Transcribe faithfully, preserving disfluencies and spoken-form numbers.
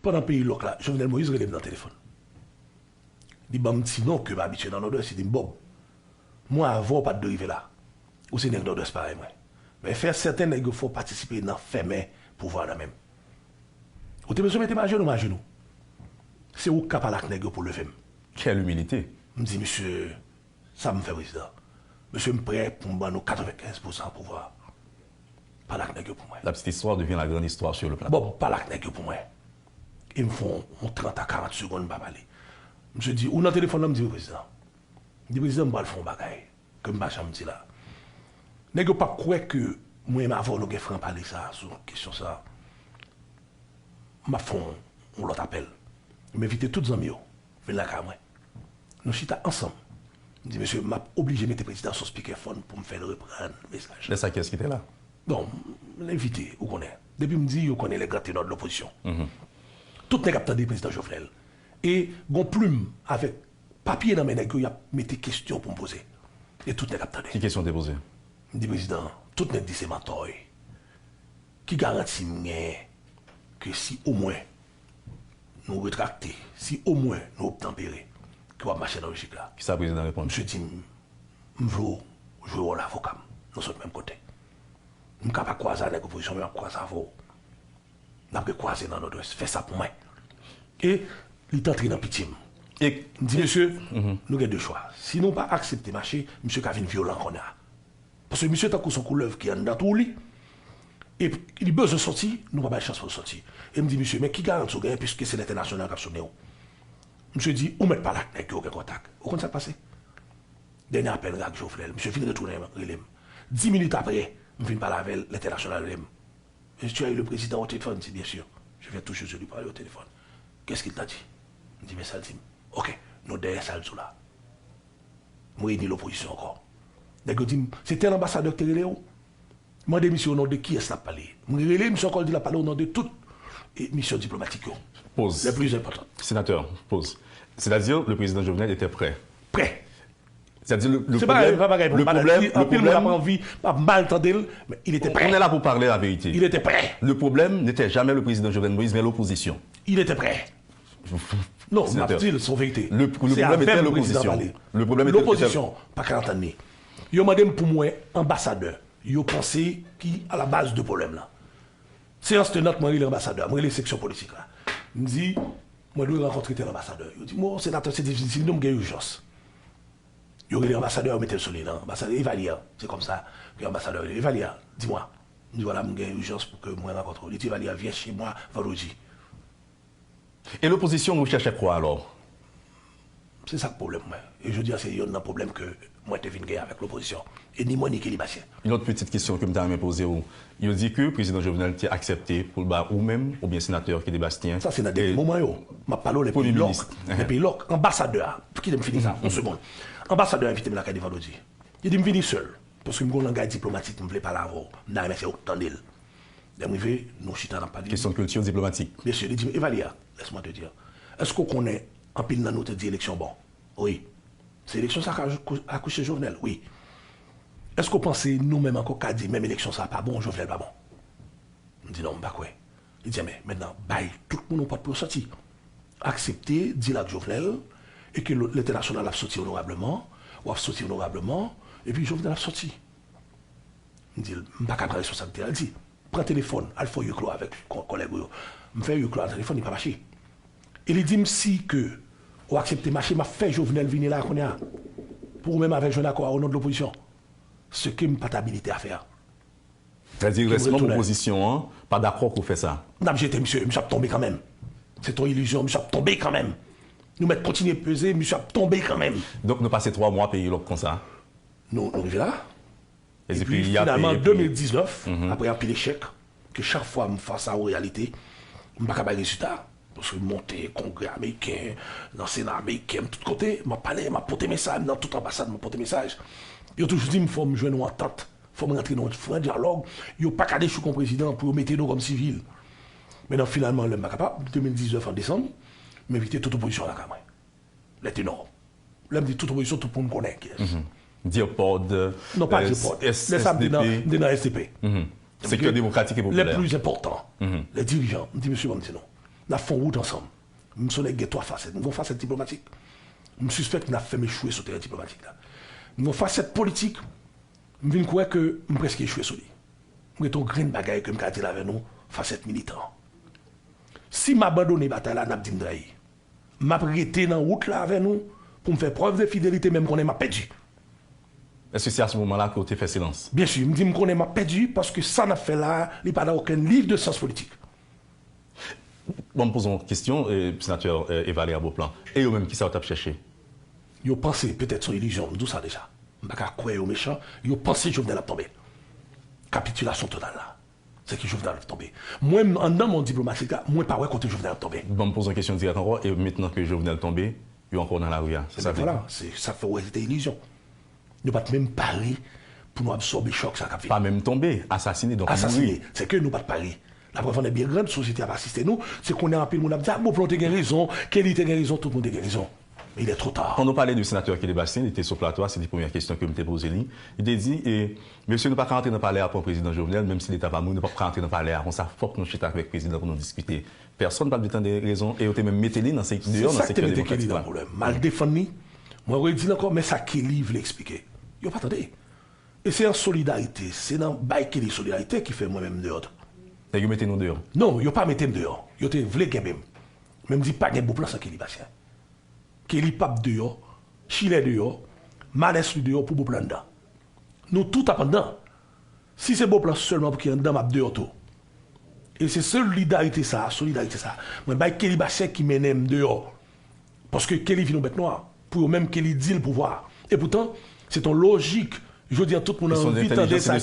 Pandan peyi lòk la, Jovenel Moïse rele m nan telefòn. Li ban m ti non ke m abitye nan Nòdwès, li di m, Bob, mwen avè w pa t dwe rive la. Ou se nèg Nòdwès parèy mwen. Men fè sèten nèg yo fè w patisipe nan fèmen pouvwa nan men m. Ou te bezwen mete m ajenou, m ajenou. Se ou k ka pale ak nèg yo pou leve m. Quelle humilité. M di, Mesye, sa m fè, prezidan. Mesye, m prè pou m ban nou katrevenkenz pousan pouvwa. Pale ak nèg yo pou mwen. La petite histoire devient la grande histoire sur le plateau. Bon, pale ak nèg yo pou mwen. E m fè yon trant a karant segonn m pa pale. Misye di, ou nan telefòn nan? M di, wi, prezidan. M di, prezidan, m pral fè yon bagay ke m pa janm di la. Nèg yo p ap kwè ke mwen menm avè w nou gen franpale sa sou kesyon sa. M ap fè yon, yon lòt apèl. M envite tout zanmi yo vin lakay mwen. Nou chita ansanm. M di, mesye, m ap oblije mete prezidan sou speakerphone pou m fè l reprann mesaj. Lè sa, kiyès ki te la? Bon, m envite, ou konnen. Depi m di, yo konnen lè gran tenò de lopozisyon. Tout nèg ap tande prezidan Jovenel. E gon plim avèk papye nan men nèg yo, y ap mete kesyon pou m poze. E tout nèg ap tande. Ki kesyon w te poze? M di, prezidan, tout nèg di se mantò w ye. Ki garanti m genyen ke si omwen nou retrakte, si omwen nou obtanpere, ke w ap mache nan lojik la? Kisa prezidan reponn? Misye di m, m vle w jwe wòl avoka m. Nou sot menm kote. M ka pa kwaze ak nèg opozisyon, men m ap kwaze avè w. N ap rekwaze nan Nòdwès. Fè sa pou mwen. E li t antre nan pitye m. E m di, mesye, nou gen de chwa. Si nou pa aksepte mache, misye ka vin vyolan kounye a. Paske misye tankou se yon koulèv ki anndan twou li. E li bezwen soti, nou pa bay chans pou l soti. E m di, misye, men ki garanti w genyen, piske se lentènasyonal k ap sonnen w? Misye di, ou mèt pale ak nèg yo, gen kontak. Ou konn sa k pase? Dènye apèl ak Jovenel, misye vin retounen rele m. Dis minit apre, m fin pale avè l, lentènasyonal rele m. Est-ce que tu as eu le président au téléphone? M di, bien sûr. Je viens tout juste de lui parler au téléphone. Qu'est-ce qu'il t'a dit? M di, men sa l di m. Ok, nou dèyè sa l di w la. M reyini lopozisyon ankò. Nèg yo di m, se tèl anbasadè ki te rele w? Mande misye o non de kiyès l ap pale. M rele misye ankò, l di l ap pale o non de tout, e, misyon diplomatik yo. Pause. Les plus importantes. Sénateur, pause. C'est-à-dire, le président Jovenel était prêt. Prêt. C'est-à-dire, le, le problème, le problème, le problème, anpil moun ap anvi, ap mal tande l, men il était prêt. On est là pour parler la vérité. Il était prêt. Le problème n'était jamais le président Jovenel Moïse, mais l'opposition. Il était prêt. Non, m ap di l, se yon verite. Le, le problème était l'opposition. Le problème était, était... Lopozisyon pa ka antann li. Yo mande m pou m wè anbasadè yo panse ki a la baz de pwoblèm lan. Seyans tenant, mwen rele anbasadè a, mwen rele seksyon politik la. M di, mwen dwe rankontre tèl anbasadè. Yo di m, o, senatè, se difisil, non, m gen ijans. Yo rele anbasadè a, yo mete l sou liy lan. Anbasadè, Evalya, se konsa ke anbasadè a rele. Evalya, dis-moi. M di, vwala, m gen ijans pou ke mwen rankontre w. Li di, Evalya, viens chez moi vendredi. Et l'opposition recherchait quoi alors? Se sa k pwoblèm mwen. E jodi a, se yonn nan pwoblèm ke mwen te vin gen avèk lopozisyon. E ni mwen, ni Kelly Bastien. Yon lòt pitit kesyon ke m ta renmen poze w. Yo di ke prezidan Jovenel te aksepte pou l ba ou menm oubyen senatè Kelly Bastien. Sa se nan dènye moman yo. M ap pale w lè peyi lòk. Lè peyi lòk. Anbasadè a, kite m fini sa, yon segonn. Anbasadè a envite m lakay li vandredi. Li di m vini sèl. Paske m gen yon langay diplomatik, m vle pale avè w. M ta renmen se ou k tande l. Lè m rive, nou chita, n ap pale. Kesyon kilti diplomatik. Mesye, li di m, Evalya, laisse-moi te dire. Èske w konnen anpil nan nou te di eleksyon bon? Wi. Se eleksyon sa k akouche Jovenel? Wi. Èske w panse nou menm ankò ka di menm eleksyon sa pa bon, Jovenel pa bon? M di non, m pa kwè. Li di, men, mentnan, bay tout moun yon pòt pou yo sòti. Aksepte dil ak Jovenel, e ke lentènasyonal ap sòti onorableman, w ap sòti onorableman, epi Jovenel ap sòti. M di l, m pa ka pran responsablite a. L di, pran telefòn, al fè huis clos avèk kò-, kòlèg ou yo. M fè huis clos a telefòn, li pa mache. E li di m, si ke ou aksepte mache, m ap fè Jovenel vini la kounye a. Pou ou menm avè l jwenn akò a o non de lopozisyon. Ce que m pa t abilite a fè a. Sètadi, rès manm opozisyon an pa dakò pou fè sa. N ap jete misye, misye ap tonbe kanmenm. Se t on ilizyon, misye ap tonbe kanmenm. Nou mèt kontinye peze, misye ap tonbe kanmenm. Donk, nou pase twa mwa peyi lòk konsa. Nou, nou rive la. Epi, finalman, de mil diznèf, apre anpil echèk, ke chak fwa m fas a yon reyalite, m pa ka bay rezilta. Paske m monte Kongrè ameriken, nan Sena ameriken, m tout kote, m ap pale, m ap pote mesaj, nan tout anbasad, m ap pote mesaj. Yo toujou di m, fò m jwenn yon antant, fò m rantre nan yon fran dyalòg, yo pa ka dechouk yon prezidan pou yo mete nou kòm sivil. Men nan finalman, lè m pa kapab, de mil diznèf an desanm, m envite tout opozisyon lakay mwen. Lè tenò. Lè m di tout opozisyon, tout moun konnen kiyès. Dirpod, non, pa Dirpod. Lè sa, m te nan, m te nan S D P. Sektè demokratik e popilè. Lè pli enpòtan. Lè dirijan. M di, mesye, ban m di nou. N ap fè yon wout ansanm. M se yon nèg gen twa fasèt. M gen yon fasèt diplomatik. M sispèk m ap fè m echwe sou teren diplomatik la. M gen yon fasèt politik. M vin kwè ke m prèske echwe sou li. M gen yon grenn bagay ke m ka di l avè nou, fasèt militan. Si m abandone batay la, n ap di m trayi. M ap rete nan wout la avè nou pou m fè prèv de fidelite, men m konnen m ap pèdi. Èske se a se moman la ke w te fè silans? Byen si, m di m konnen m ap pèdi paske sa n ap fè la a, li pa nan okenn liv de sans politik. Bon, m poze yon kesyon, eh, senatè eh, Evaléa Beauplan. E yo menm, kisa yo t ap chèche? Yo panse, petèt se yon ilizyon, m di w sa deja. M pa ka kwè yo mechan, yo panse Jovenel ap tonbe. Kapitilasyon total la. Se ke Jovenel ap tonbe. Mwen, anndan mond diplomatik la, mwen pa wè kote Jovenel ap tonbe. Bon, m poze yon kesyon dirèk ankò, e mentnan ke Jovenel tonbe, yo ankò nan lari a. Se sa w vle di? Vwala, se sa k fè w wè se te ilizyon. Nou pa t menm pare pou nou absòbe chòk sa k ap vini. Pa menm tonbe, asasine, donk mouri. Asasine, se ke nou pa t pare. Laprèv an è byen grann, sosyete a pa asiste nou, se kounye a anpil moun ap di, a, Beauplan te gen rezon, Kelly te gen rezon, tout moun te gen rezon. Men il est trop tard. Pandan w pale de senatè Kelly Bastien, li te sou plato a, se te premyè kesyon ke m te poze li. Li te di, e, mesye, nou pa ka antre nan palè a pou prezidan Jovenel, menm si leta pa mouri, nou p ap ka antre nan palè a konsa, fòk nou chita avèk prezidan pou nou diskite. Pèsonn pa t vle tande rezon, e yo te menm mete li nan se, deyò nan sektè demokratik la. Se sa k te mete Kelly nan pwoblèm. M al defann li, mwen redi l ankò, men sa Kelly vle eksplike. Yo pa tande. E se an solidarite, se nan bay Kelly solidarite ki fè mwen menm m deyò tou. Nèg yo mete nou deyò? Non, yo pa mete m deyò. Yo te vle kenbe m. Men m di pa gen Beauplan san Kelly Bastien. Kelly p ap deyò, Chilè deyò, Manès li deyò pou Beauplan anndan. Nou tout ap anndan. Si se Beauplan sèlman pou ki anndan, m ap deyò tou. E se solidarite sa a, solidarite sa a, mwen bay Kelly Bastien ki mennen m deyò. Paske Kelly vin yon bèt nwa. Pou yo menm Kelly di l pouvwa. Epoutan, se t on lojik. Jodi a, tout moun anvi tande sa.